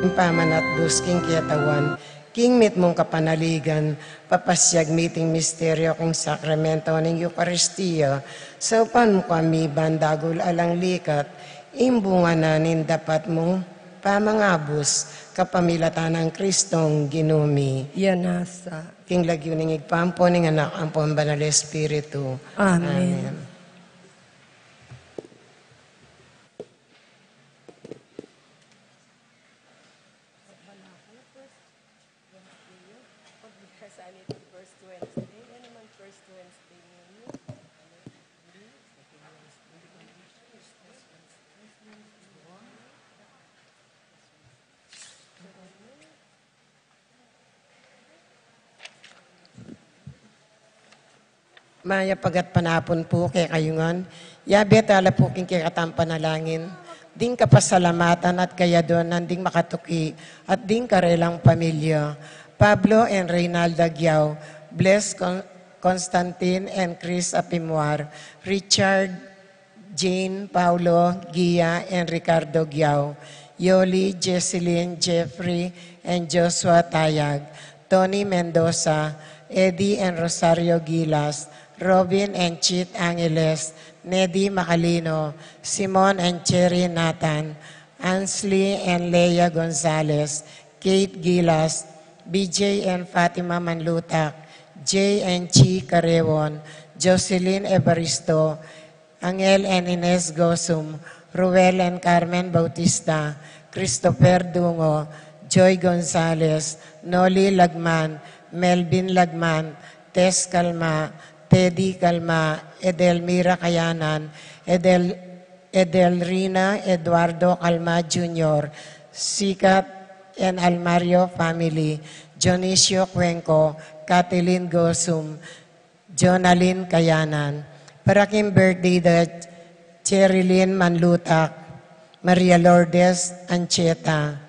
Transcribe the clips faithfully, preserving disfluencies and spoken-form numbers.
King pamanatbus king ketawan, king mitmung kapanaligan, papasyag mi iting misteryo king sakramento ning Eukaristia, saupan mu kami ban dagul alang likat, ing bunga na ning dapat mung pamangabus, kapamilatan nang Kristong Ginu mi. Iya na sa. King lagyu ning Ibpa, ampo ning Anak, ampo ning Banal Espiritu. Amen. Amen. Mayap a gatpanapun pu kekayu ngan. Yabe tala pu king kekatang panalangin ding kapasalamatan at kayaduanan ding makatuki at ding karelang pamilya. Pablo and Reynalda Giao, Bles Con-, Constantine and Chris Apimuar, Richard, Jane, Paulo, Gia, and Ricardo Giao, Yoli, Jesselyn, Jeffrey, and Joshua Tayag, Tony Mendoza, Eddie and Rosario Gilas, Robin and Chit Angeles, Nedy Macalino, Simon and Cherry Nathan, Ansley and Leia Gonzalez, Kate Gilas, B J and Fatima Manlutak, Jay and Chi Carewon, Jocelyn Evaristo, Angel and Ines Gosum, Ruel and Carmen Bautista, Christopher Dungo, Joy Gonzalez, Noli Lagman, Melvin Lagman, Tess Calma, Teddy Calma, Edelmira Kayanan, Edel-, Edelrina Eduardo Calma Junior, Sikat and Almario family, Dionisio Cuenco, Kathleen Gosum, Jonalyn Kayanan. Para king birthday da Cherilyn Manlutak, Maria Lourdes Ancheta.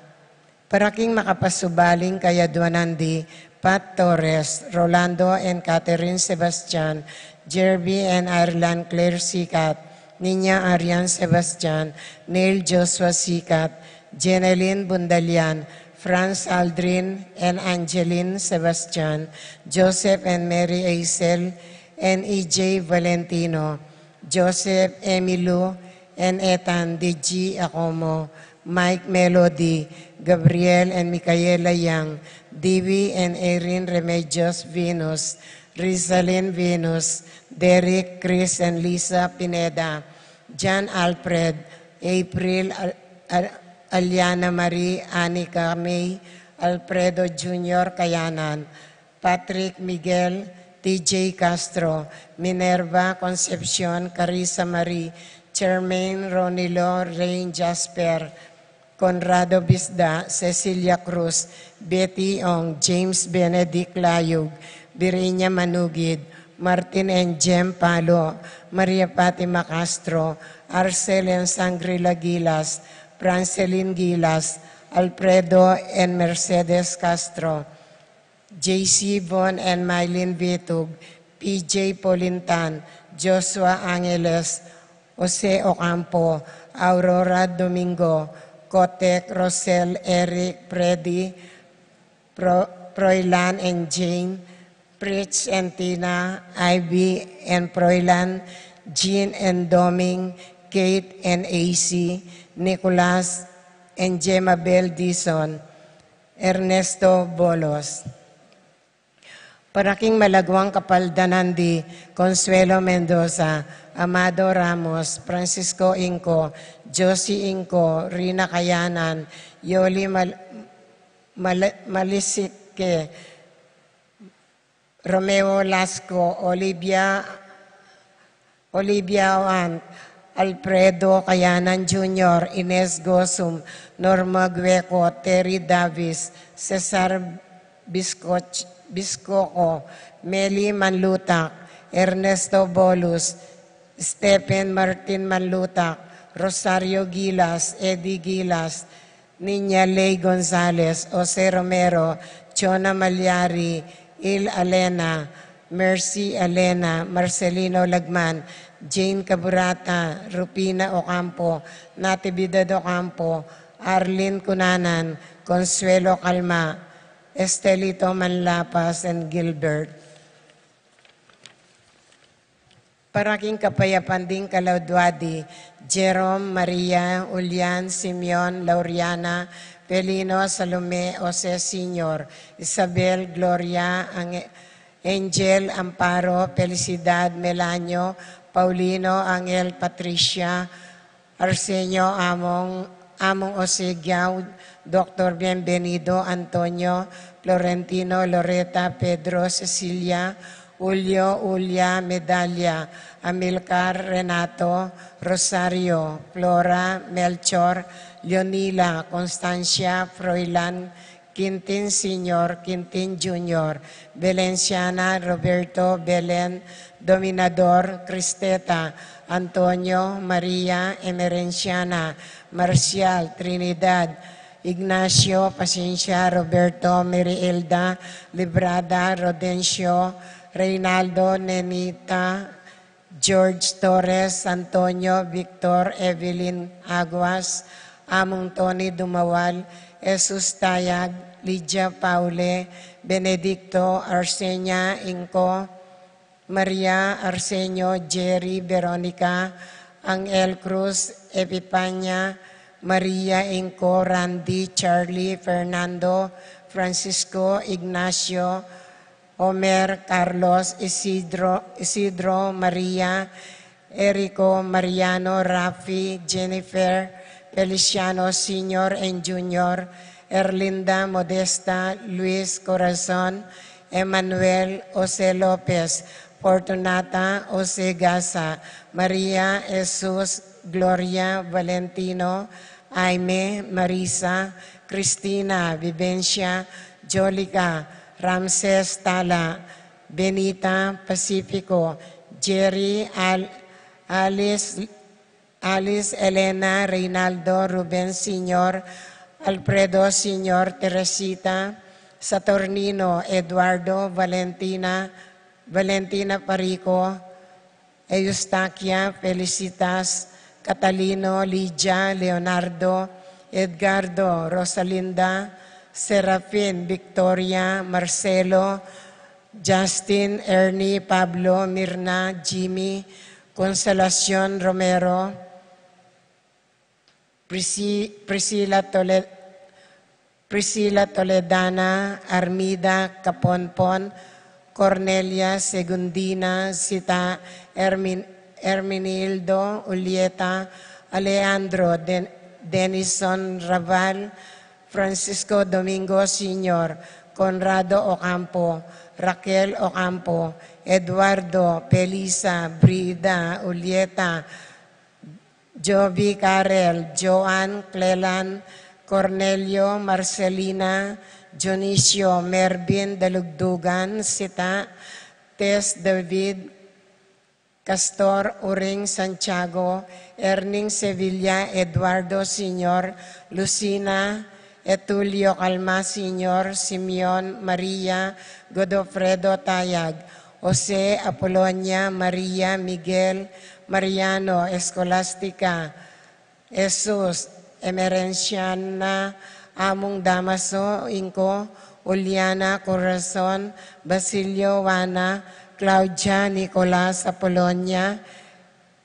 Para king makapasubaling kayaduanan di Pat Torres, Rolando and Catherine Sebastian, Jerby and Ireland Claire Sikat, Niña Arian Sebastian, Neil Joshua Sikat, Jenelyn Bundalian, Franz Aldrin and Angeline Sebastian, Joseph and Mary Aisel, and E J Valentino, Joseph, Emilu, and Ethan, D G Acomo, Mike Melody, Gabriel and Micaela Yang, Dewey and Erin Remedios Venus, Rizalin Venus, Derek, Chris and Lisa Pineda, John Alfred, April, Al-, Al-, Aliana Marie, Anika May, Alfredo Junior Kayanan, Patrick Miguel, T J Castro, Minerva Concepcion, Carissa Marie, Charmaine, Ronilo, Rain Jasper, Conrado Bisda, Cecilia Cruz, Betty Ong, James Benedict Layug, Virginia Manugid, Martin and Jem Palo, Maria Fatima Castro, Arcel and Sangrila Gilas, Francelin Gilas, Alfredo and Mercedes Castro, J C Von and Mylene Vitug, P J Polintan, Joshua Angeles, Jose Ocampo, Aurora Domingo, Kotek, Rosel, Eric, Freddy, Pro-, Proilan and Jane, Fritz and Tina, Ivy and Proilan, Jean and Doming, Kate and A C, Nicolas and Jemabel Dizon, Ernesto Bolos. Para king malaguang kapaldanan di Consuelo Mendoza, Amado Ramos, Francisco Inco, Josie Inco, Rina Kayanan, Yoli Mal-, Mal-, Malisike, Romeo Lasco, Olivia Olivia Wan, Alfredo Kayanan Junior, Ines Gosum, Norma Gueco, Terry Davis, Cesar Biscoch-, Biscoco, Meli Manlutak, Ernesto Bolus, Stephen Martin Manlutak, Rosario Gilas, Eddie Gilas, Niña Ley Gonzalez, Jose Romero, Chona Malyari, Il Alena, Mercy Alena, Marcelino Lagman, Jane Caburata, Rufina Ocampo, Natividad Ocampo, Arlene Cunanan, Consuelo Calma, Estelito Manlapas, and Gilbert. Para king kapayapan ding kalaudwadi, Jerome, Maria, Julian, Simeon, Lauriana, Felino, Salome, Jose Senior, Isabel, Gloria, Ange-, Angel, Amparo, Felicidad, Melanio, Paulino, Angel, Patricia, Arsenio, Among, Among Osigiao, Doktor Bienvenido, Antonio, Florentino, Loreta, Pedro, Cecilia, Julio, Julia, Medalia, Amilcar, Renato, Rosario, Flora, Melchor, Leonila, Constancia, Froilan, Quintin Senior, Quintin Junior, Valenciana, Roberto, Belen, Dominador, Cristeta, Antonio, Maria, Emerenciana, Marcial, Trinidad, Ignacio, Paciencia, Roberto, Merielda, Librada, Rodencio, Reynaldo, Nenita, George Torres, Antonio, Victor, Evelyn Aguas, Among Tony Dumawal, Jesus Tayag, Lydia Paule, Benedicto, Arsenia Inco, Maria, Arsenio, Jerry, Veronica, Angel Cruz, Epipania, Maria Inco, Randy, Charlie, Fernando, Francisco, Ignacio, Omer, Carlos, Isidro, Isidro, Maria, Erico, Mariano, Rafi, Jennifer, Feliciano Senior and Junior, Erlinda, Modesta, Luis, Corazon, Emmanuel, Jose Lopez, Fortunata, Jose Gasa, Maria, Jesus, Gloria, Valentino, Jaime, Marisa, Cristina, Vivencia, Jolica, Ramses, Tala, Benita, Pacifico, Jerry, Al-, Alice, Alice, Elena, Reynaldo, Ruben Senior, Alfredo Senior, Teresita, Saturnino, Eduardo, Valentina, Valentina Parico, Eustaquia, Felicitas, Catalino, Lydia, Leonardo, Edgardo, Rosalinda, Serafin, Victoria, Marcelo, Justin, Ernie, Pablo, Mirna, Jimmy, Consolacion, Romero, Prisi-, Priscilla Tole-, Priscilla Toledana, Armida Caponpon, Cornelia Segundina, Sita Hermin-, Herminildo, Julieta, Alejandro, Den-, Denison Raval, Francisco Domingo Senior, Conrado Ocampo, Raquel Ocampo, Eduardo, Felisa, Brida, Julieta, Jovi, Karel, Joan, Clelan, Cornelio, Marcelina, Dionisio, Mervin, Dalugdugan, Sita, Tess, David, Castor, Uring, Santiago, Erning, Sevilla, Eduardo, Senior, Lucina, Etulio, Calma, Senior, Simeon, Maria, Godofredo, Tayag, Jose, Apolonia, Maria, Miguel, Mariano, Escolastica, Jesus, Emerenciana, Among Damaso, Inco, Juliana, Corazon, Basilio, Juana, Claudia, Nicolas, Apolonia,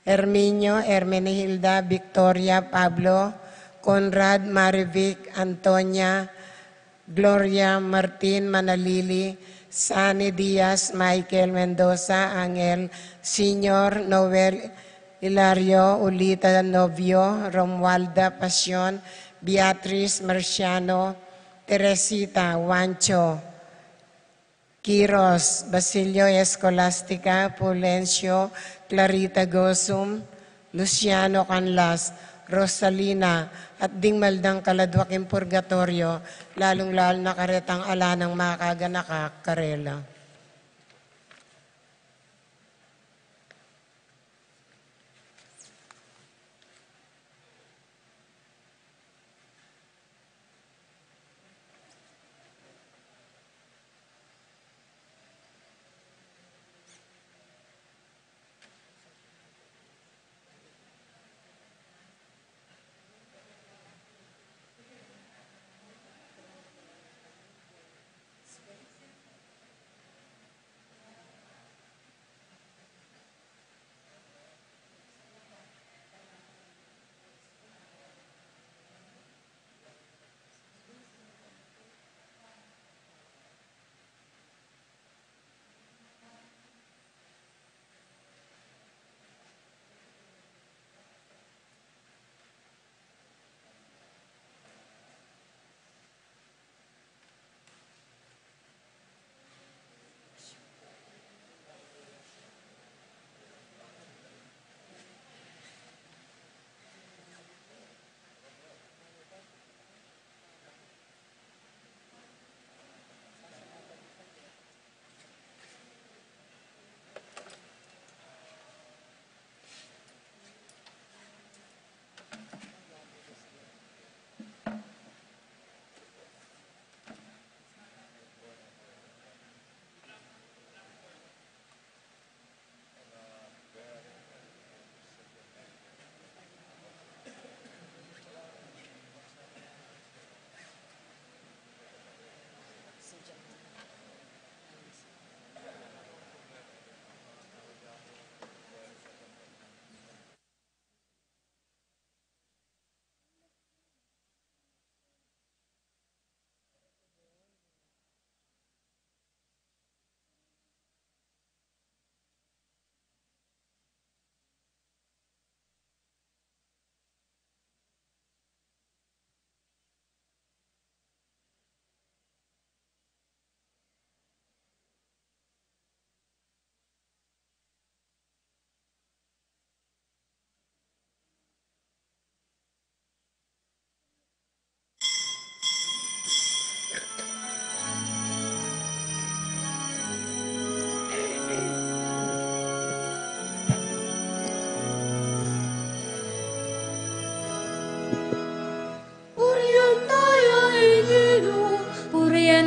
Herminio, Hermenegilda, Victoria, Pablo, Conrad, Marivic, Antonia, Gloria, Martin, Manalili, Sani Diaz, Michael Mendoza, Angel, Senior, Noel, Hilario, Ulita, Novio, Romualda, Pasion, Beatriz, Marciano, Teresita, Juancho, Quiros, Basilio, Escolastica, Pulencio, Clarita Gosum, Luciano Canlas, Rosalina, at ding mal dang kaladwa king purgatorio, lalung-lalu na karetang ala nang makaganaka karela.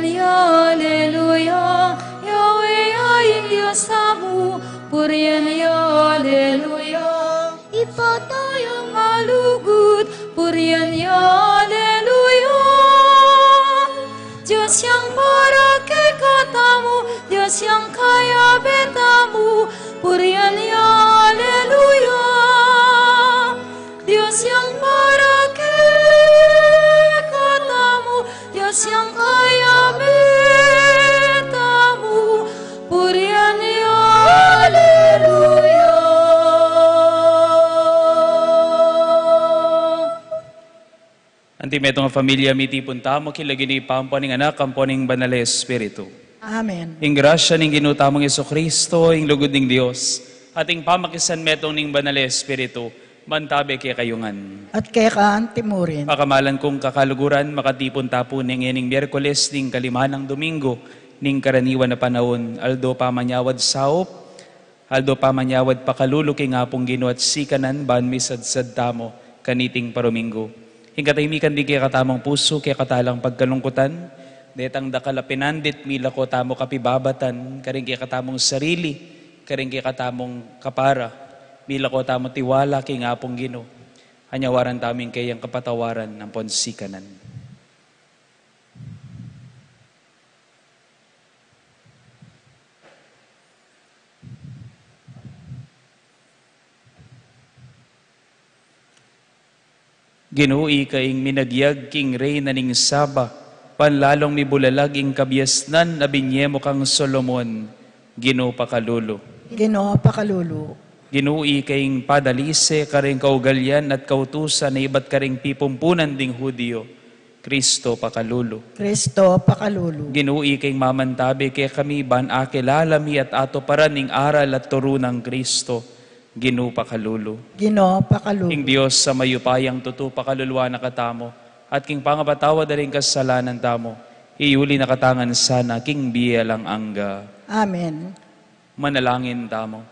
Aleluya, Yahweh ya ing Dios tamu, purian ya, aleluya. Ibpa taya a malugud, purian ya, aleluya. Dios yang para kekatamu, Dios yang kayabe tamu, purian ya, aleluya. Dios yang para kekatamu, Dios yang kayabe tamu, purian ya, aleluya. Anti metung a familia, mitipun tamu king lagyu ning Ibpa, ampo ning Anak, ampo ning Banal a Espiritu. Amen. Ing grasya ning Ginu tamung Jesucristo, ing lugud ning Dios, at ing pamakisanmetung ning Banal a Espiritu, mantabe kekayu ngan. At keka anti mu rin. Pakamalan kung kakaluguran, makatipun ta pu ning ening Miyerkules ning kalima nang Domingo ning karaniwan a panaun, aldo pamanyawad saup, aldo pamanyawad pakalulu king Apung Ginu at sikanan ban misadsad tamu kaniting paruminggu. Ing katahimikan ding kekatamung pusu, kekatalang pagkalungkutan, detang dakal a pinandit, milako tamu kapibabatan, karing kekatamung sarili, karing kekatamung kapara, milako tamu tiwala king Apung Ginu. Anyawaran tamu ing keyang kapatawaran ampon sikanan. Ginu, ika ing minagyag king reyna ning Saba, panlalung mibulalag ing kabiasnan a binye mu kang Solomon, Ginu pakalulu. Ginu pakalulu. Ginu, ika ing padalise karing kaugalian at kautusan a ibat karing pipumpunan ding Hudiyu, Kristo pakalulu. Kristo pakalulu. Ginu, ika ing mamantabe kekami ban akilala mi at atuparan ing aral at turu nang Kristo, Ginu pakalulu. Ginu pakalulu. Ing Dios a mayupayang tutu pakaluluan na katamu, at king pangapatawad da ring kasalanan tamu, iyuli na katamu ngan sana king bie alang angga. Amen. Manalangin tamu.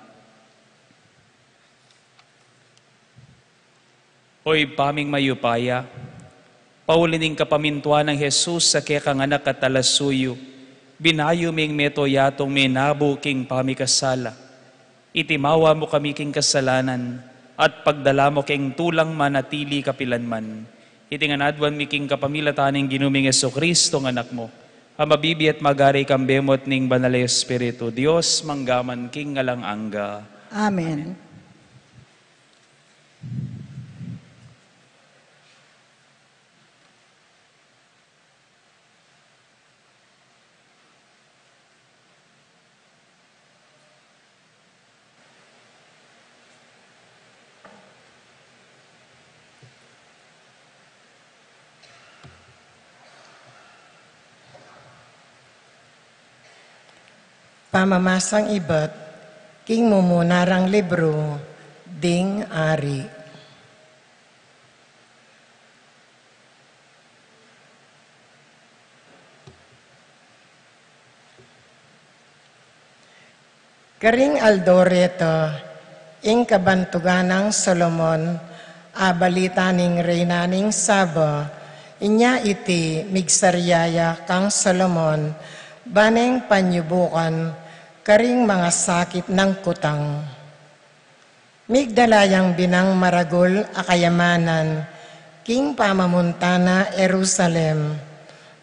O Ibpa ming mayupaya, pauli ning kapamintuan nang Jesus a kekang Anak at talasuyu, binayu ming metung yatung minabu king pamikasala. Itimawa mu kami king kasalanan, at pagdala mu king tulang manatili kapilanman. Iti ngan aduan mi king kapamilatan ning Ginu ming Jesucristo nga Anak mu, a mabibie at magari kambe mu at ning Banal a Espiritu, Dios, mangga man king alang angga. Amen. Pamamasang ibat king mumuna rang libru ding Ari. Karing aldo reta, ing kabantugan nang Solomon, abalita ning reyna ning Saba, inya iti migsarya ya kang Solomon, ba neng panyubukan karing mangasakit nang kutang. Migdala yang binang maragul a kayamanan king pamamunta na Jerusalem,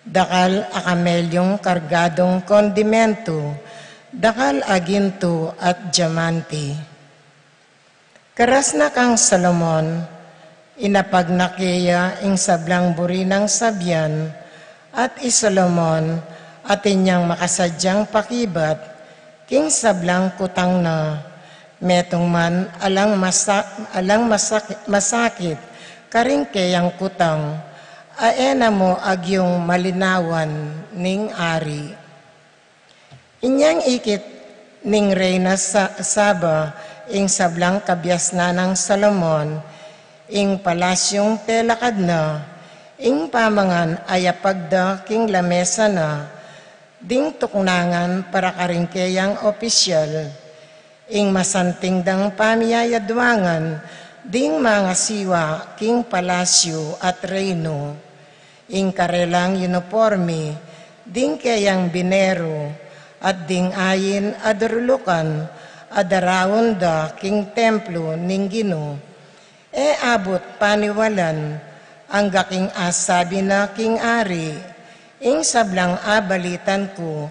dakal a kamelyung kargadung kondimentu, dakal a gintu at diamante. Karas na kang Solomon, inapag na keya ing sablang buri nang sabian, at i Solomon atin yang makasadyang pakibat king sablang kutang na, metung man alang masa-, alang masak-, masakit karing keyang kutang, a e na mu agyung malinawan ning Ari. Inyang ikit ning reyna Sa-, Saba ing sablang kabiasnan nang Solomon, ing palasyung pelakad na, ing pamangan a yapag da king lamesa na, ding tuknangan para karing keyang opisyal, ing masanting dang pamiyayaduangan ding mangasiwa king palasyu at reynu, ing karelang uniporme ding keyang bineru, at ding ain a durulukan a daraun da king templo ning Ginu. E abut paniwalan, angga king asabi na king ari, ing sablang abalitan ku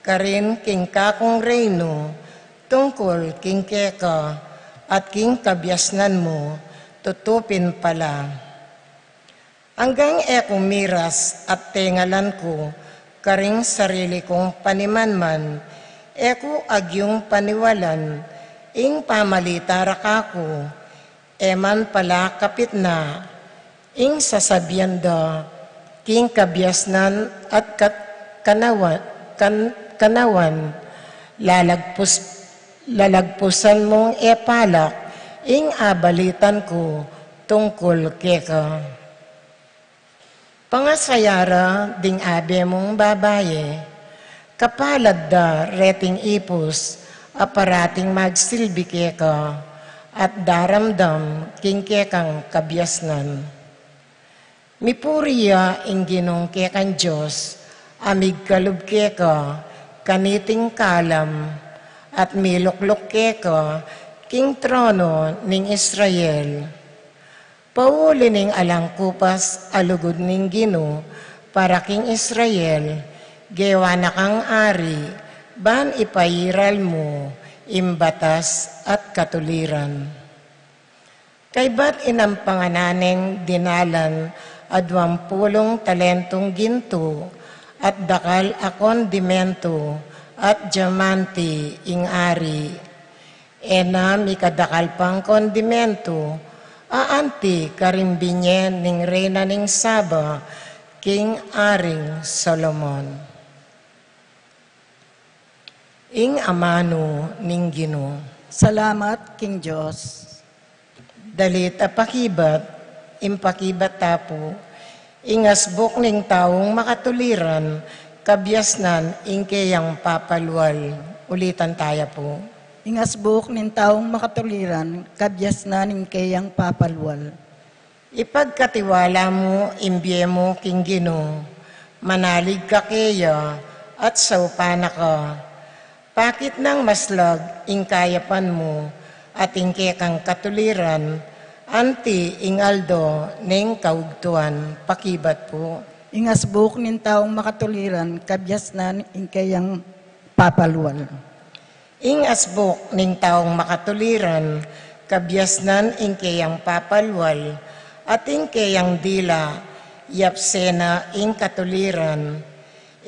karin king kakung reinu, tungkul king keka at king kabiasnan mu, tutupin pala. Anggang e ku miras at tengalan ku karing sarili kung panimanman, e ku agyung paniwalan ing pamalita ra kaku, e man pala kapit na ing sasabian da king kabiasnan at kat-, kanawan, kan-, kanawan, lalagpus, lalagpusan mung e palak ing abalitan ku tungkul keka. Pangasaya ra ding abe mung babaye, kapalad da reting ipus a parating magsilbi keka at daramdam king kekang kabiasnan. Mipuri ya ing Ginung kekang Dios a migkalub keka kaniting kalam, at milukluk keka king trono ning Israel. Pauli ning alang kupas a lugud ning Ginu para king Israel, gewa na kang ari, ban ipairal mu ing batas at katuliran. Kaybat inampangan neng dinalan a duang pulung talentung gintu at dakal a kondimentu at diamante ing ari. E na mikadakal pang kondimentu a anti karing binye ning reyna ning Saba king aring Solomon. Ing amanu ning Ginu. Salamat king Dios. Dalit a pakibat, ing pakibat ta pu, ing asbuk ning taung makatuliran, kabiasnan ing keyang papalual. Ulitan taya pu. Ing asbuk ning taung makatuliran, kabiasnan ing keyang papalual. Ipagkatiwala mu ing bie mu king Ginu, manalig ka keya, at saupan na ka. Pakit nang maslag ing kayapan mu, at ing kekang katuliran, anti ing aldo ning kaugtuan. Pakibat pu. Ing asbuk ning taung makatuliran, kabiasnan ing keyang papalual. Ing asbuk ning taung makatuliran, kabiasnan ing keyang papalual, at ing keyang dila, yapse na ing katuliran.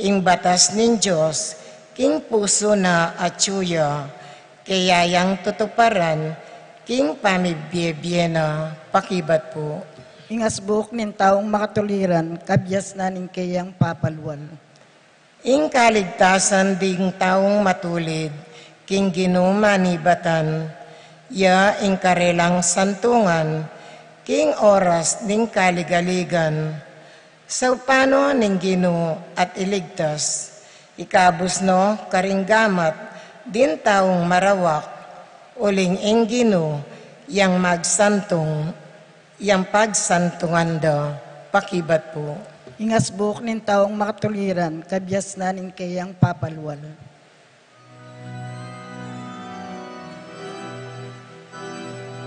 Ing batas ning Dios, king pusu na atyu ya, keya yang tutuparan, king pamibie-bie na. Pakibat pu. Ing asbuk ning taung makatuliran, kabiasnan ing keyang papalual. Ing kaligtasan ding taung matulid, king Ginu manibatan, ya ing karelang santungan, king oras ning kaligaligan. Saupan no ning Ginu at iligtas, ikabus no karing gamat ding taung marawak, uling ing Ginu yang magsantung, yang pagsantungan da. Pakibat pu. Ing asbuk ning taung makatuliran, kabiasnan ing keyang papalual.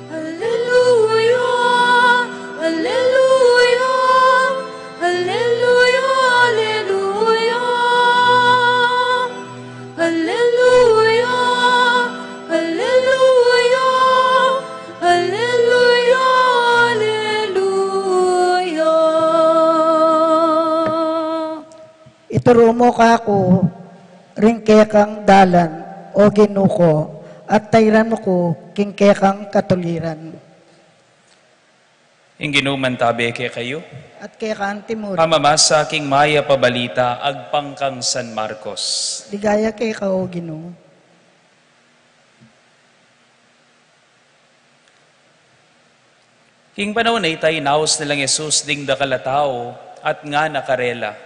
Alleluia, alleluia, alleluia, alleluia. Alleluia, alleluia, alleluia, alleluia. Ituru mu kaku ring kekang dalan, o Ginu ku, at tairan mu ku king kekang katuliran. Ing Ginu mantabe kekayu. At keka antimurin. Pamamasa king mayap a balita agpang kang San Marcos. Ligaya keka, o Ginu. King panaun a ita, inaus na lang Jesus ding dakal a tau at ngana karela,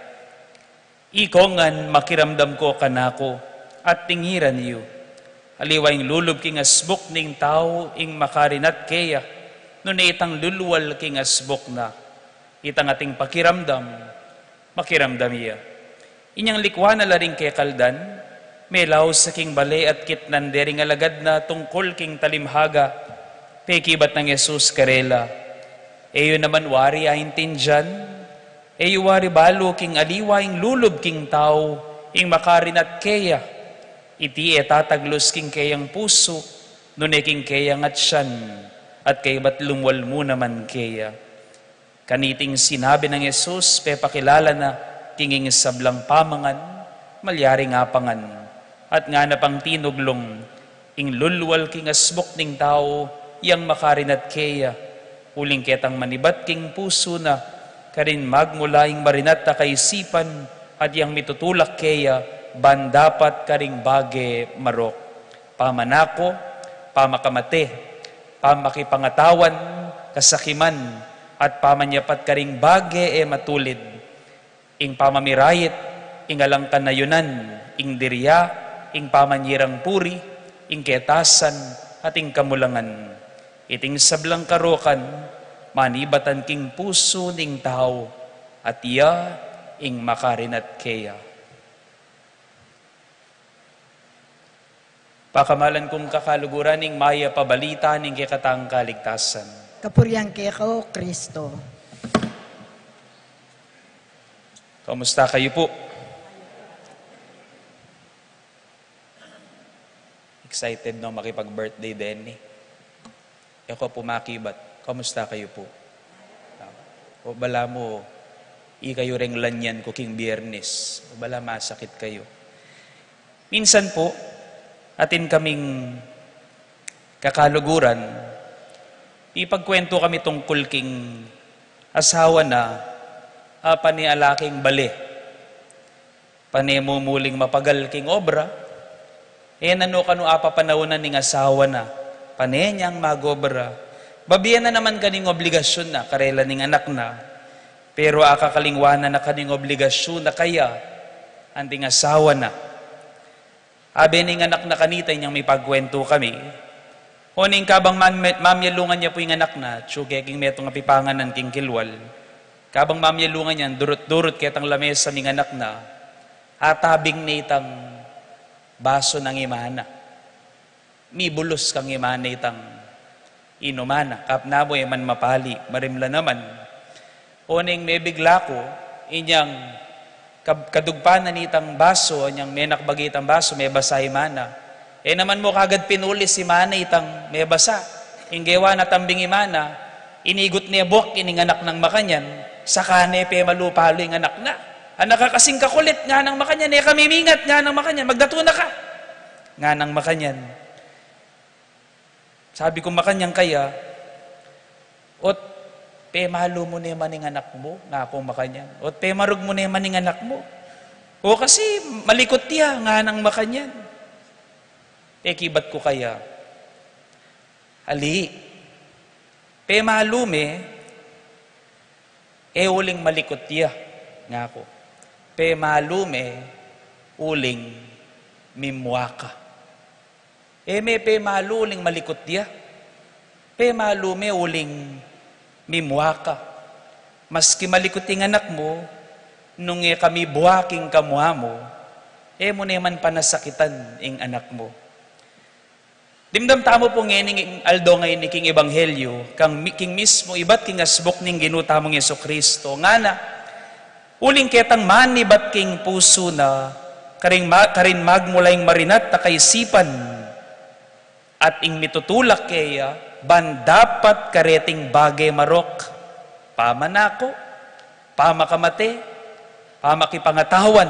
Ikongan makiramdam ko kanaku, at tingiran yu. Aliwa ing lulub king asbuk ning tau ing makarinat keya, nune itang lulwal king asbuk na. Itang ating pakiramdam, makiramdam ya. Inyang likuan na la ring kekaldan, melaus ya king bale at kitnan de ring alagad na tungkul king talimhaga. Pekibat nang Jesus karela, "E yu naman wari aintindian? E yu wari balu king aliwa ing lulub king tau ing makarinat keya? Iti e tataglus king keyang pusu, nune king keyang atian, at kaybat lumwal mu naman keya." Kaniting sinabi nang Jesus, pepakilala na king ing sablang pamangan, malyaring apangan, at ngana pang tinuglung, "Ing lulwal king asbuk ning tau, yang makarinat keya, uling ketang manibat king pusu na, karin magmula ing marinat a kaisipan, at yang mitutulak keya, ban dapat karing bage marok." Pamanako, pamakamate, pamakipangatawan, kasakiman, at pamanyapat karing bage e matulid, ing pamamirayit, ing alang kanayunan, ing dirya, ing pamanyirang puri, ing ketasan, at ing kamulangan. Iting sablang karokan, manibatan king pusu ning tau, at iya ing makarinat keya. Pakamalan kung kakaluguran, ing mayap a balita ning kekatang kaligtasan. Kapurian keka, O Kristo. Kamusta kayu pu? Excited no makipag-birthday deni. E ko pu makibat, kamusta kayu pu? O bala mu, ikayu reng lanyan ku king Biyernes. O bala masakit kayu. Minsan pu, atin kaming kakaluguran, mipagkwentu kami tungkul king asawa na, a, pane ala king bale. Pane mumuling mapagal king obra, e na no kanu apapanaunan ning asawa na, pane nyang mag-obra. Babie na naman kaning obligasyun na, karela ning anak na, pero akakalingwanan na kaning obligasyun na kaya, anting asawa na. Abe ning anak na kanita, inyang mipagkwentu kami, o ning kabang mam-, mamyalungan ya pu ing anak na, atyu ke king metung a pipanganan king kilwal. Kabang mamyalungan yan, durut-durut ketang lamesa ning anak na, atabing ne itang basu nang ima na. Mibulus kang ima na itang inuman na. Kapna mu e man mapali, marimla naman. O ning mebigla ku, inyang kab-, kadugpan na nitang basu, inyang menakbagi itang basu, mebasa ima na. E naman mu kagad pinulis ima na itang mebasa. Ing gewa na tambing ima na, inigut ne buak ining anak nang makanyan, saka ne pemalu-palu ing anak na. Anak ka kasing kakulit, nganang makanyan, e ka mimingat, nganang makanyan, magdatu na ka, nganang makanyan. Sabi ku makanyan kaya, "Ot pemalu mu ne man ing anak mu?" ngaku makanyan. "Ot pemarug mu ne man ing anak mu?" "O kasi malikut ya," nganang makanyan. Pekibat ku kaya, "Ali, pemalu me, e uling malikut ya," ngaku. "Pemalu me, uling mimua ka." E me pemalu uling malikut ya. Pemalu me uling mimua ka. Maski malikut ing anak mu, nung e ka mibua king kamua mu, e mu ne man panasakitan ing anak mu. Dimdam tamu pu ngening aldo ngeni king ebanghelyu, kang mi-, king mismu ibat king asbuk ning Ginu tamung Jesu-Cristo. Ngana, uling ketang manibat king pusu na, karing ma-, karin magmula ing marinat a kaisipan, at ing mitutulak keya, ban dapat kareting bage marok, pamanako, pamakamate, pamakipangatawan,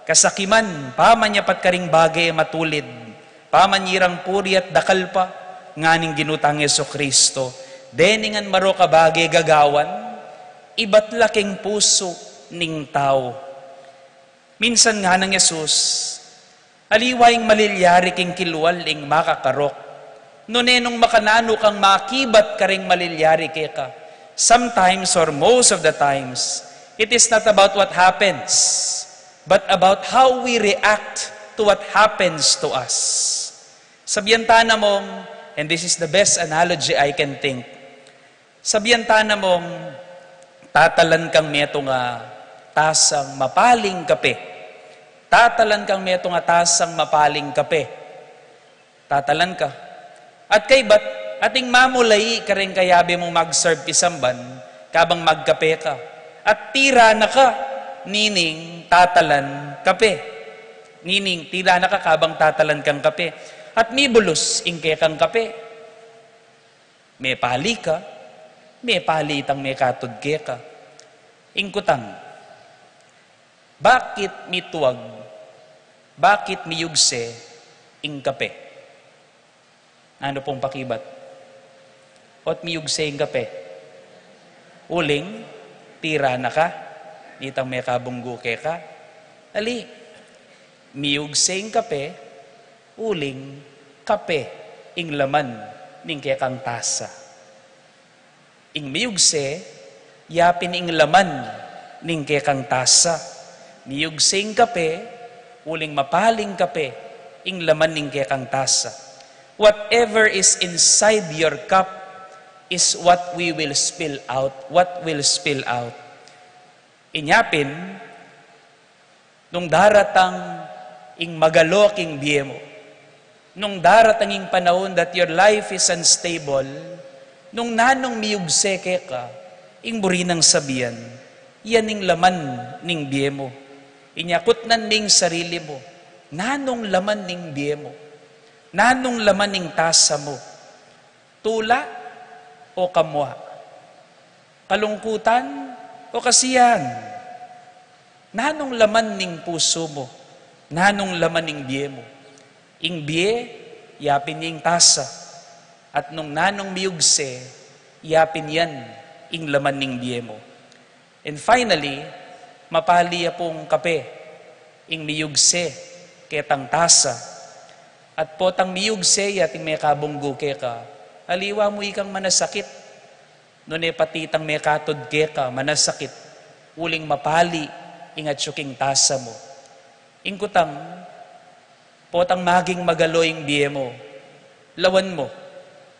kasakiman, pamanyapat karing bage matulid, pamanyirang puri at dakal pa, nganing Ginu tang Jesu-Cristo. Dening ngan marok a bage gagawan, ibat la king pusu ning tau. Minsan nganang Jesus, aliwa ing malilyari king kilwal ing makakarok. Nune nung makananu kang makibat karing malilyari keka. Sometimes or most of the times, it is not about what happens, but about how we react to what happens to us. Sabian ta namung, and this is the best analogy I can think, sabian ta namung tatalan kang metung a tasang mapaling kape. Tatalan kang metung a tasang mapaling kape. Tatalan ka. At kaybat, ating mamulai kareng kayabe mung mag-serve king samban, kabang magkape ka. At tira na ka, nining tatalan kape. Nining tira na ka kabang tatalan kang kape. At mibulus ing kekang kape. Mepali ka, mepali itang mekatud keka. Ing kutang, bakit mituag, bakit miyugse ing kape? Nanu pung pakibat? Ot miyugse ing kape? Uling tira na ka, nitang mekabunggu keka. Ali, miyugse ing kape, uling kape ing laman ning kekang tasa. Ing miyugse, yapin ing laman ning kekang tasa. Miyugse ing kape, uling mapaling kape ing laman ning kekang tasa. Whatever is inside your cup is what we will spill out, what will spill out. Inya pin, nung daratang ing magalo king bie mu, nung daratang ing panaun that your life is unstable, nung nanung miyugse keka, ing buri nang sabian, yan ing laman ning bie mu. Inya kutnan me ing sarili mu, nanung laman ning bie mu? Nanung laman ning tasa mu? Tula o kamua? Kalungkutan o kasiyahan? Nanung laman ning pusu mu? Nanung laman ning bie mu? Ing bie, yapin ing tasa. At nung nanung miyugse, yapin yan ing laman ning bie mu. And finally, mapali ya pung kape ing miyugse ketang tasa. At potang miyugse ya ating mekabunggu keka, aliwa mu ikang manasakit. Nune pati itang mekatud keka manasakit, uling mapali ing atyu king tasa mu. Ing kutang, potang maging magalo ing bie mu, lawan mu.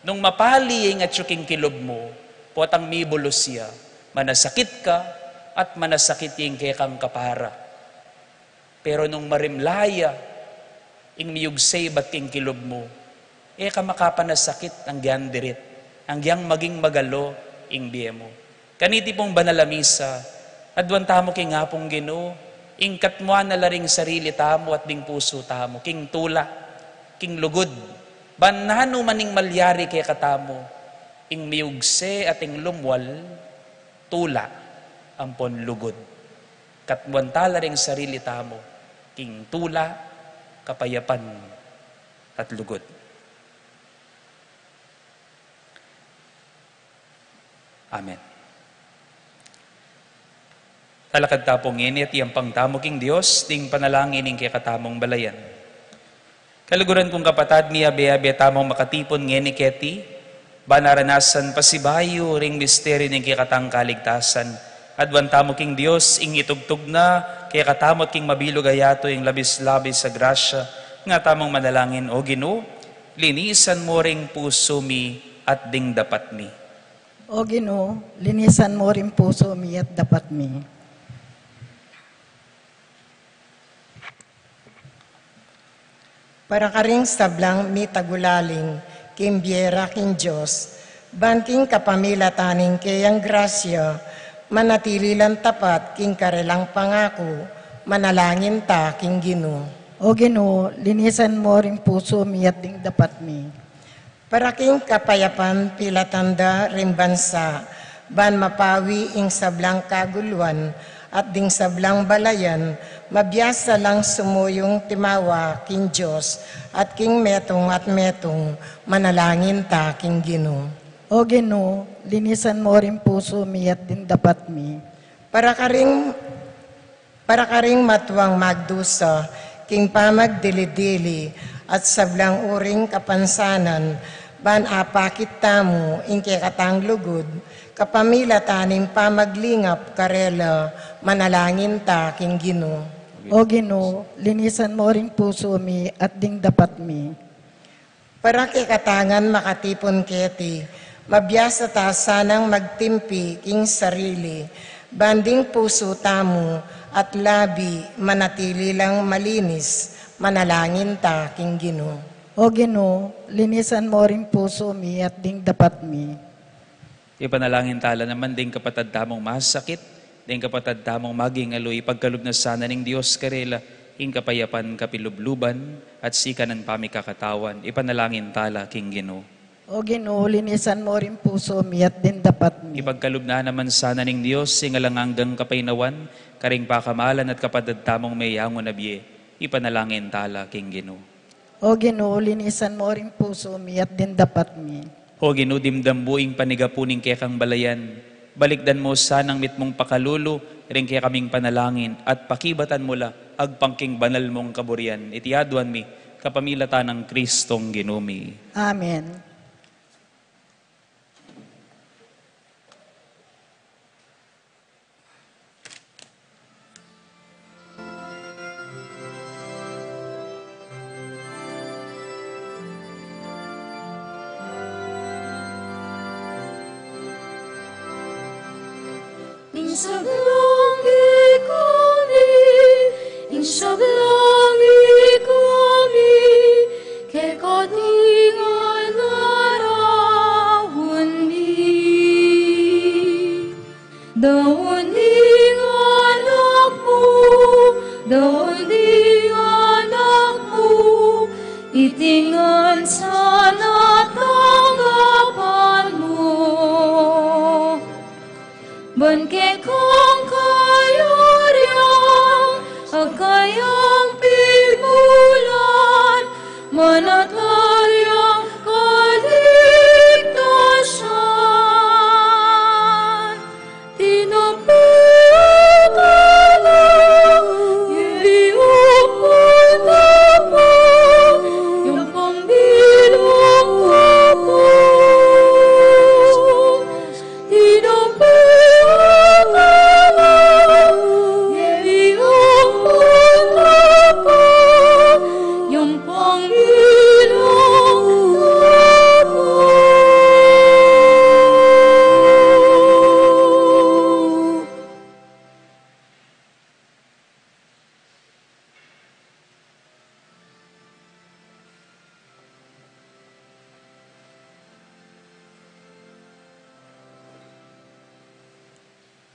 Nung mapali ya ing atyu king kilub mu, potang mibulus ya, manasakit ka, at manasakit ya ing kekang kapara. Pero nung marimla ya ing miyugse ibat king kilub mu, e ka makapanasakit anggyang dirit, anggyang maging magalo ing bie mu. Kaniti pung banal a misa, aduan tamu king Apung Ginu ing katmuan na la ring sarili tamu at ding pusu tamu, king tula, king lugud, ban nanu man ing malyari kekatamu, ing miyugse at ing lumwal, tula ampon lugud. Katmuan ta la ring sarili tamu king tula, kapayapan, at lugud. Amen. Talakad ta pu ngeni at iyampang tamu king Dios ding panalangin ning kekatamung balayan. Kaluguran kung kapatad, miyabe-yabe tamung makatipun ngeni keti, ban aranasan pasibayu ring misteryu ning kekatang kaligtasan. Aduan tamu king Dios, ing itugtug na kekatamu at king mabilug a yatu ing labis-labis a grasya. Nga tamung manalangin: O Ginu, linisan mu ring pusu mi at ding dapat mi. O Ginu, linisan mu ring pusu mi at dapat mi. Para karing sablang mitagulaling king bie ra king Dios, ban king kapamilatan ning keyang grasya, manatili lang tapat king karelang pangaku, manalangin ta king Ginu. O Ginu, linisan mu ring pusu mi at ding dapat mi. Para king kapayapan pilatan da ring bansa, ban mapawi ing sablang kaguluan, at ding sablang balayan, mabiasa lang sumuyung timawa king Dios, at king metung at metung, manalangin ta king Ginu. O Ginu, linisan mu ring pusu mi at ding dapat mi. Para karing Para karing matuang magdusa king pamagdili-dili at sablang uring kapansanan, ban apakit tamu ing kekatang lugud, kapamilatan ning pamaglingap karela, manalangin ta king Ginu. O Ginu, linisan mu ring pusu mi at ding dapat mi. Para kekatangan makatipun keti, mabiasa ta sanang magtimpi king sarili, Ban ding pusu tamu at labi manatili lang malinis, manalangin ta king Ginu. O Ginu, linisan mu ring pusu mi at ding dapat mi. Ipanalangin tala naman ding kapatad tamung masakit, ding kapatad tamung maging alu, ipagkalub na sana ning Dios karela ing kapayapan kapilubluban at sikanan pamikakatawan. Ipanalangin tala king Ginu. O Ginu, linisan mu ring pusu mi at ding dapat mi. Ipagkalub na naman sana ning Dios ing alang anggang kapaynawan karing pakamalan at kapatad tamung meyangu na bie. Ipanalangin tala king Ginu. O Ginu, linisan mu ring pusu mi at ding dapat mi. O Ginu, dimdam mu ing panigapu ning kekang balayan. Balikdan mu sanang mitmung pakalulu ring kekaming panalangin at pakibatan mu la agpang king banal mung kaburian. Iti aduan mi kapamilatan nang Kristong Ginu mi. Amen. Ing sablang ikami, ing sablang ikami, keka ing araun mi. Daun ding anak mu, daun ding anak mu, iti ngan sana tanggapan mu. Ban kekang kayarian, a kayang pigmulan, manatili ing kaligtasan. Tinape a kalang, iyong pagtapa, iyong pangbilang tapa. Tinape a kalang, iyong pagtapa, iyong pangbilang tapa.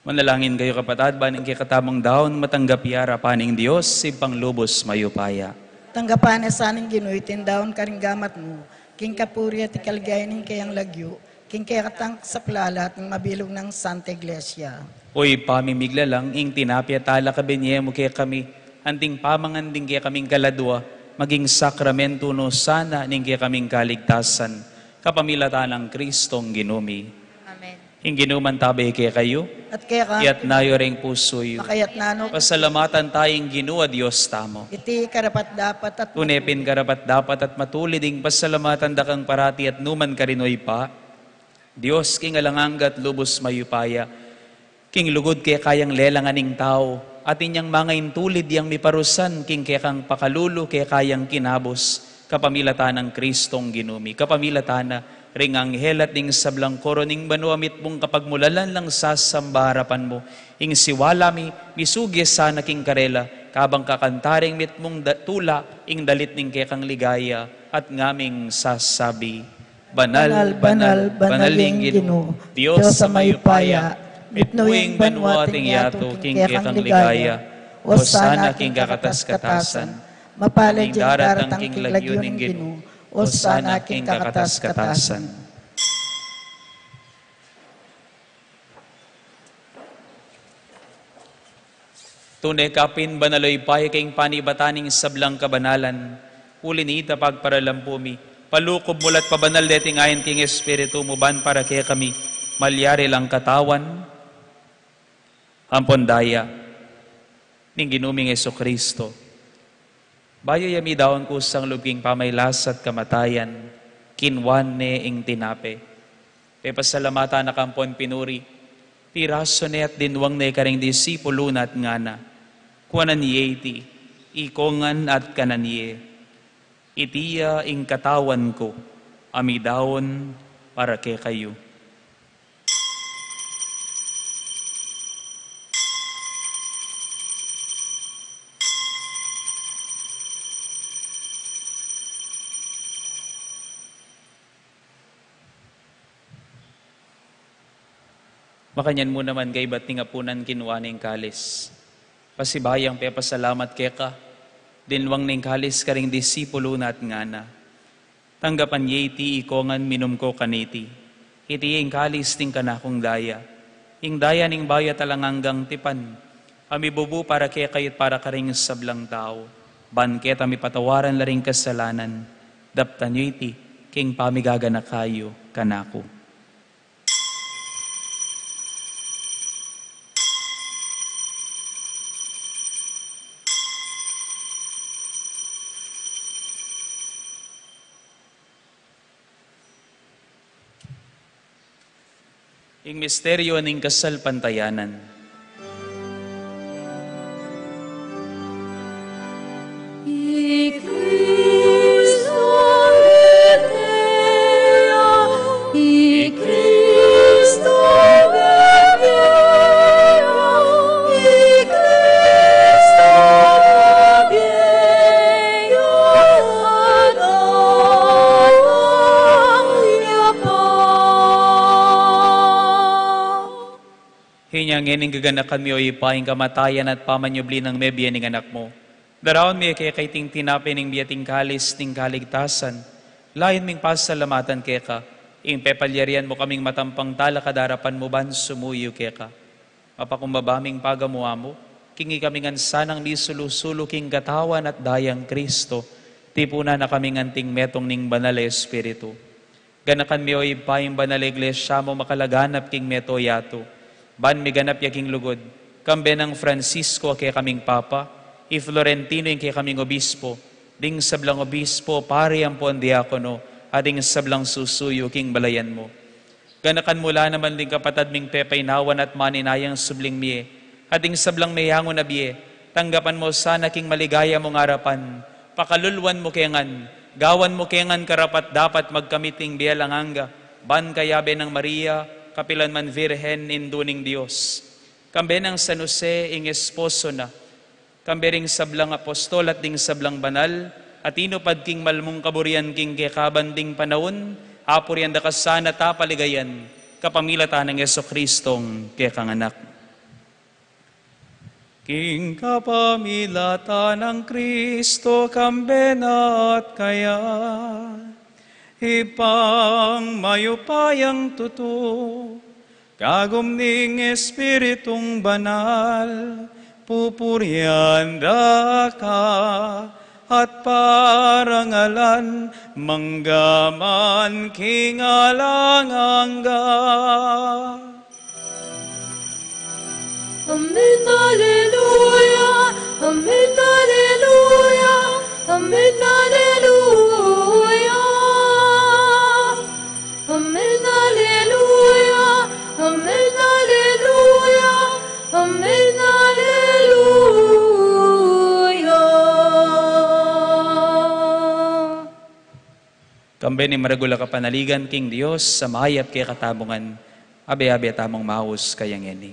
Manalangin kayu, kapatad, ban ing kekatamung daun matanggap ya arapan ning Dios, Ibpang lubus mayupaya. Tanggapan na sa ning Ginu iting daun karing gamat mu, king kapurian at kaligayan ning keyang lagyu, king kekatang kasaplalan at ning mabilug nang Santa Iglesia. O Ibpa mi miglalang, ing tinape at alak a binie mu kekami, anting pamangan ding kekaming kaladua, maging sakramentu no sana ning kekaming kaligtasan, kapamilatan nang Kristong Ginu mi. Amen. Ing Ginu mantabe kekayu. At keka. Iyatas yu ring pusu yu. Makayatas no. Pasalamatan taya ing Ginu a Dios tamu. Iti karapat-dapat at. Tune pin karapat-dapat at matulid ing pasalamatan da kang parati at nukarin man, O Ibpa, Dios king alang angga at lubus mayupaya. King lugud keka yang lelangan ing tau, at inyang mangaintulid yang miparusan king kekang pakalulu keka yang kinabus, kapamilatan nang Kristong Ginu mi, kapamilatan na ring anghel at ding sablang koro ning banua mitmung kapagmulalan lang sasamba arapan mu, ing siwala mi, misuge sana king karela, kabang kakanta ring mitmung da-, tula, ing dalit ning kekang ligaya, at ngaming sasabi. Banal, banal, banal ing Ginu, Dios a mayupaya, mitmu ing banua at ing yatu king kekang ligaya, Hosana king kakatas-katasan, mapalad ya ing daratang king lagyu ning Ginu, Hosana king kakatas-katasan. Tune ka pin banal, O Ibpa, king panibatan ning sablang kabanalan. Uli nita pagparalampu mi, palukub mu la't pabanal deting ain king Espiritu mu ban para kekami malyari lang katawan ampon daya ning Ginu ming Jesucristo. Bayu ya midaun kusang lub king pamagkasakit at kamatayan, kinuan ne ing tinape. Pepasalamatan na ka ampon pinuri, pirasu ne at dinwang ne karing disipulu na at ngana: Kuanan ye iti, ikong ngan at kanan ye. Iti ya ing katawan ku a midaun para kekayu. Makanyan mu naman kaybat ning apunan kinua ne ing kalis. Pasibayu yang pepasalamat keka, dinwang ne ing kalis karing disipulu na at ngana: Tanggapan ye iti ikongan, minum ko kaniti. Iti ing kalis ning kanakung daya, ing daya ning bayu at alang anggang tipan, a mibubu para kekayu at para karing sablang tau, ban keta mipatawaran la ring kasalanan. Daptan yu iti king pamigaganaka yu kanaku. Ing misteryu ning kasalpantayanan. I Kristo bibie ya, i Kristo bibie ya, i Kristo bibie ya, datang ya pa. Inya ngeni ing gaganakan mi, o Ibpa, ing kamatayan at pamanyubli nang mebie ning Anak mu. Daraun mi keka iting tinape ning bie at ing kalis ning kaligtasan. Layun ming pasalamatan keka ing pepalyarian mu kaming matampang talakad king arapan mu ban sumuyu keka. Mapakumbaba ming pagamu-amu king ikami ngan sanang misulu-sulu king katawan at dayang Kristo, tipunan na kami ngan king metung ning Banal a Espiritu. Ganakan mi, o Ibpa, ing Banal a Iglesia mu makalaganap king mabilug a yatu, ban miganap ya king lugud, kambe nang Francisco a kekaming Papa, i Florentino ing kekaming Obispo, ding sablang obispo, pari ampon diakono, at ding sablang susuyu king balayan mu. Ganakan mu la naman ding kapatad ming pepaynawan at maninayang subling mie, at ding sablang meyangu na bie, tanggapan mu sana king maligaya mung arapan, pakaluluan mu ke ngan, gawan mu ke ngan karapat-dapat magkamit ning bie alang angga, ban kayabe nang Maria, kapilan man Virgen, Indu ning Dios, kambe nang San Jose, ing esposo na, kambe ring sablang apostol at ding sablang banal a tinupad king malmung kaburian king kekaban ding panaun, apurian da ka sana at paligayan, kapamilatan nang Jesucristong kekang Anak. King kapamilatan nang Kristo, kambe na at kaya, Ibpang mayupayang tutu, kagum ning Espiritung Banal, pupurian da ka at parangalan manggaman king alang angga. Amen, aleluya. Amen, aleluya. Amen, aleluya. Amen, aleluya. Amen, aleluya. Amen, aleluya. Kambe ning maragul a kapanaligan king Dios a mayap kekatamu ngan, abe-abe tamung maus kaya ngeni.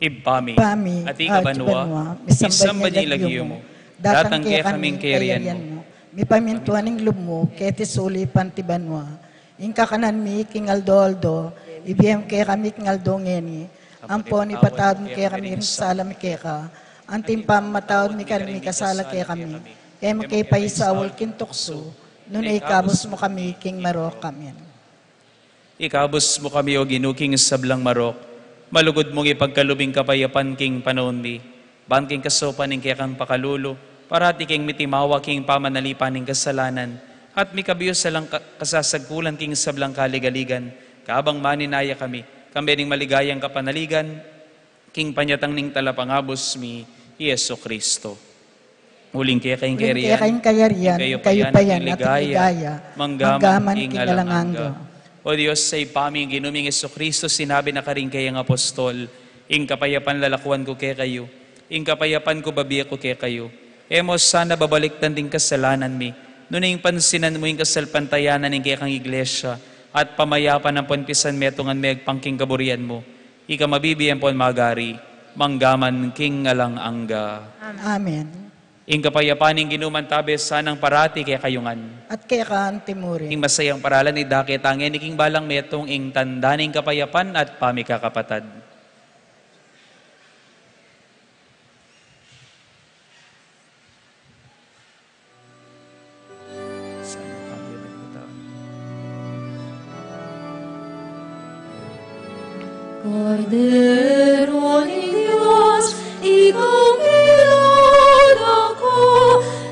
Ibpa mi, Ibpa mi, atsu ka banua, misamban ya ing lagyu mu, datang kekami ing kayarian mu, mipamintuan ing lub mu keti sulip anti banua. Ing kakanan mi king aldo-aldo ibie mu kekami king aldo ngeni, ampon ipatawad mu kekami ring sala mi keka, anti ing pamamatawad mi karing mikasala kekami. E mu ke paisaul king tuksu, nune ikabus mu kami king marok. Amen. Ikabus mu kami, O Ginu, king sablang marok, malugud mung ipagkalub ing kapayapan king panaun mi, ban king kasaupan ning kekang pakalulu, parati keng mitimawa king pamanalipan ning kasalanan, at mikabius alang ka-, kasasagkulan king sablang kaligaligan, kabang maninaya kami, kambe ning maligayang kapanaligan, king panyatang ning Talapangabus mi, i Jesucristo. Uling keka ing kayarian, ing kayupayan, at ing ligaya, manggaman king alang angga. O Dios a Ibpa mi, ing Ginu ming Jesucristo, sinabi na karing kayang apostol, ing kapayapan lalakuan ku kekayu, ing kapayapan ku babie ku kekayu. E mu sana babalikdan ding kasalanan mi, nune ing pansinan mu ing kasalpantayanan ning kekang Iglesia, at pamayapan ampon pisanmetungan me agpang king kaburian mu. Ika a mabibie ampon magari, manggaman king alang angga. Amen. Ing kapayapan ning Ginu mantabe sanang parati kekayu ngan. At keka antimurin. Ing masayang paralan idake tangeni king balang metung, ing tanda ning kapayapan at pamikakapatad. Kordero ning Dios, ika ing milalako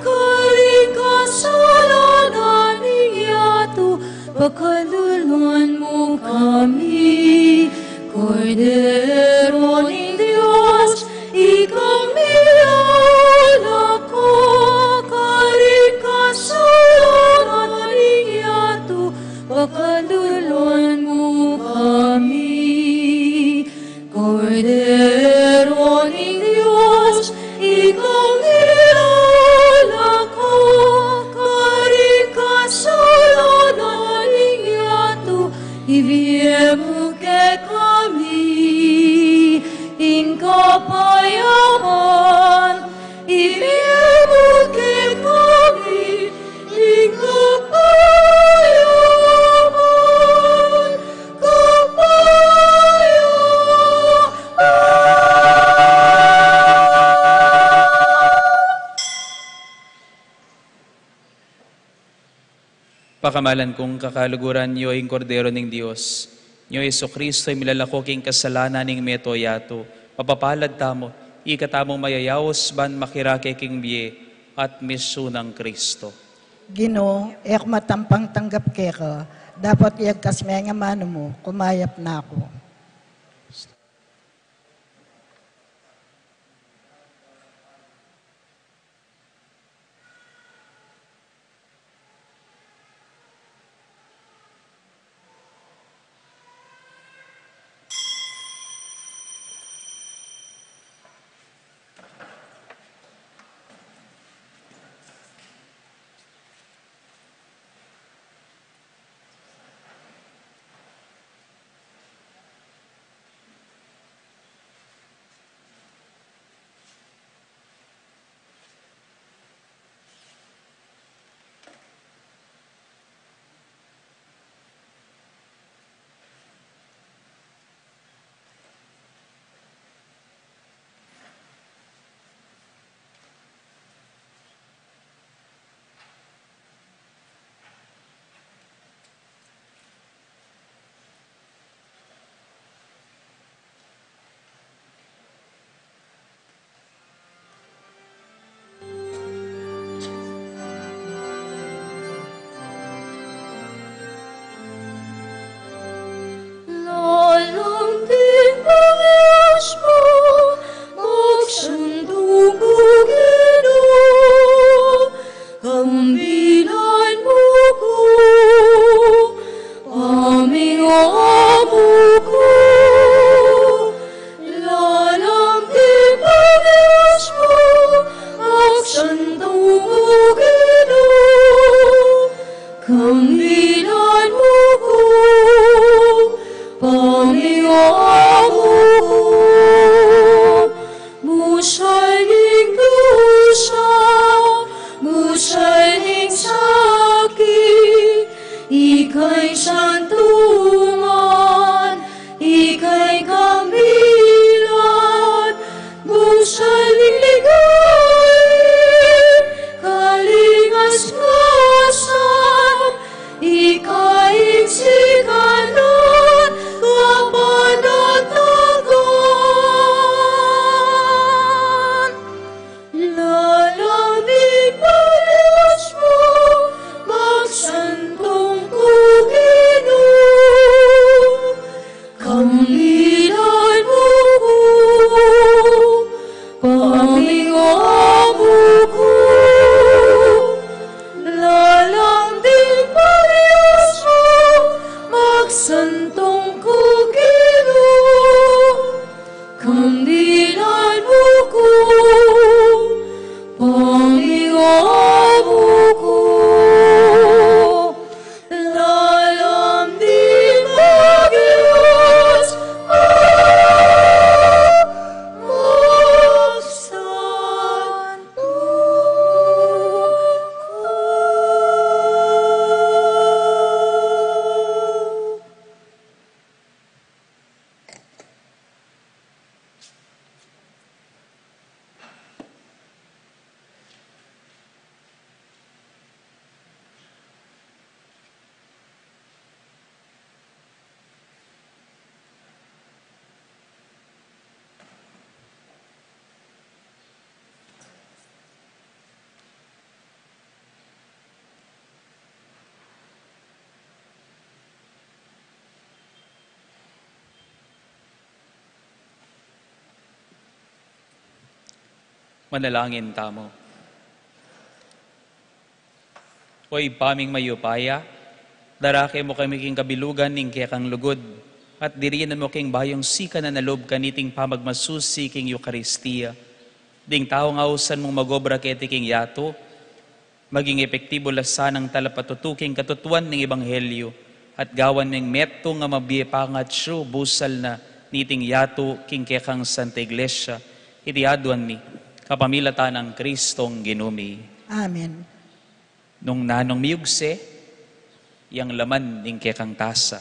karing kasalanan ning yatu, pakaluluan mu kami. Kordero ning Dios, ika ing milalako karing kasalanan ning yatu, pakaluluan mu kami. Kordero ning Dios, ika ing milalako karing kasalanan ning yatu, ibie mu kekami ing kapayapan, ibie mu kekami ing kapayapan, kapayapan. Pakamalan kung kakaluguran, nyo ing Kordero ning Dios, nyo Jesucristo, ing milalako king kasalanan ning meto yatu. Mapapalad tamu, ika tamung mayayaus ban makirake king bie at misu nang Cristo. Ginu, e ku matampang tanggap keka, dapot iyagkas me ing amanu mu, kumayap na ku. Lalam ding pangis mu, magsantung ku, Ginu, kambilan mu ku, pamingamu ku. Lalam ding pangis mu, magsantung ku, Ginu, kambilan mu ku, pamingamu ku. Musal ning dusa, musal ning sakit, ika ing santungan, ika ing kambilan, musal ning ligaya, kalingas-ngasan, ika ing sikanan, kapanatagan. Lalam ding pangis mu, magsantung ku, Ginu, kambilan mu ku, pamingamu ku. Lalam ding pangis mu, magsantung ku, Ginu, kambilan mu ku, pamingamu ku. Lalam ding pangis mu, magsantung Manalangin tamu. O Ibpa ming mayupaya, darake mu kami king kabilugan ning kekang lugud, at dirinan mu king bayung sikanan a lub kaniting pamagmasusi king Eukaristia. Ding taung ausan mung magobra keti king yatu, maging epektibu la sanang talapatutu king katutuan ning ebanghelyu, at gawan ming metung a mabie pangatsu busal na niting yatu king kekang Santa Iglesia. Iti aduan mi kapamilatan nang Kristong Ginu mi. Amen. Nung nanung miugse yang laman ning kekang tasa,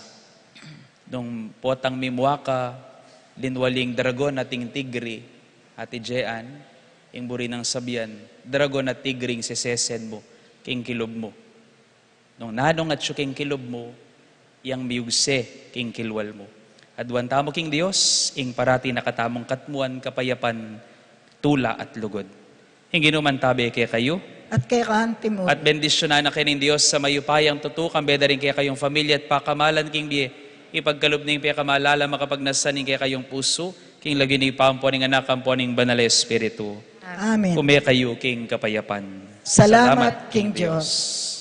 nung potang mimuaka, linwaling dragon ating tigri, Ate Jean, ing buri nang sabian, dragon at tigring sesesen mu king kilub mu. Nung nanung atsu king kilub mu, yang miugse king kilwal mu. Aduan tamu king Dios, ing parati na katamung katmuan, kapayapan, tula at lugud. Ing Ginu mantabe kekayu. At keka antimu. At bendisyunan na kayu ning Dios a mayupayang tutu, kambe da ring kekayung familia at pakamalan king bie, ipagkalub ning pekamalala, makapagnasan ning kekayung pusu, king lagyu ning Ibpa, ampo ning Anak, ampo ning Banal a Espiritu. Amen. Ume kayu king kapayapan. Salamat king Dios.